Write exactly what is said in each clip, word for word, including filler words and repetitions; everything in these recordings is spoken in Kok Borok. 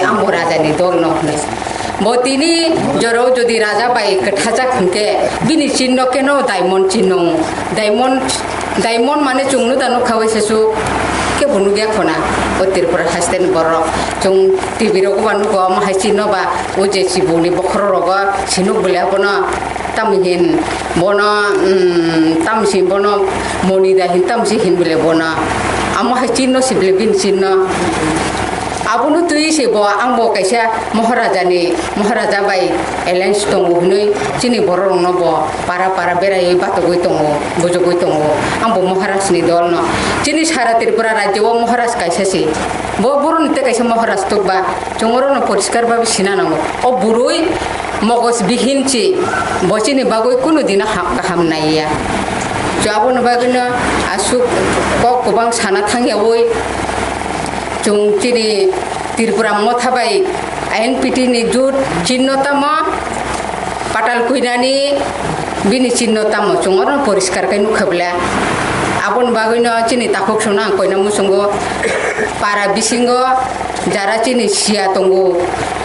Ang bo raja ni dol no hwnwi. Bo tini jora o jodi raja bai kwthajak hwnkhe bini chinno keno diamond chinno. Diamond, diamond mane chwng no da nukha waisa su kebo nukya khona. O Tripura haste ni borok chwng T V rogo ba nugo omo hai chinno ba o je chibuk ni bokhorok rogo sinuk bole abono tamo hin bono, um, tamo si bono moni da hin tamo si hin bole bono. Amo hai chinno si bole bini chinno. Abono twi se bo ang bo kaisa Maharaja ni, Maharaja bai alliance tongo hinwi chini borok rok no bo para para berai batogwi tongo, bujogwi tongo. Ang bo Maharaj ni dol no. Chini sara Tripura rajyo o Maharaj kaisa se. Bo borok ni tei kaisa Maharaj tok ba chwng oro no poriskar babe sina nango. O burui mogos bihin chi, bo chini bagwi kunu dino ha-, kaham naiya. Chwng aboni bagwino aswk kok kwbang sana thangyawi chwng chini Tripura motha bai I N P T ni jut chinno tamo, Patal Kwinani bini chinno tamo chwng oro poriskar khe nukha bwle. Aboni bagwino chini takhuk songno ang koina muchungo para bisingo jara chini siya tongo,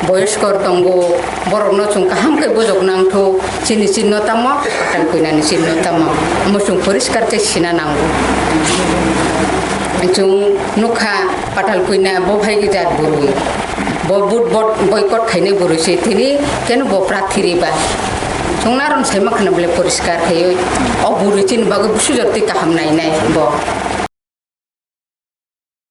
boyoskor tongo, borokno chwng kaham khe bujok nangthu, chini chinno tamo, Patal Kwinani chinno tamo, omo chwng poriskar khe sina nango. Chwng nukha Patal Kwina bo phai jat burwi, bo vote bot-, boycott khainai burwi se thini keno bo prathi riba. Chwng naron saima khana bole poriskar khaiwi, o burwi chini bagwi busu jor twi kaham nainai bo.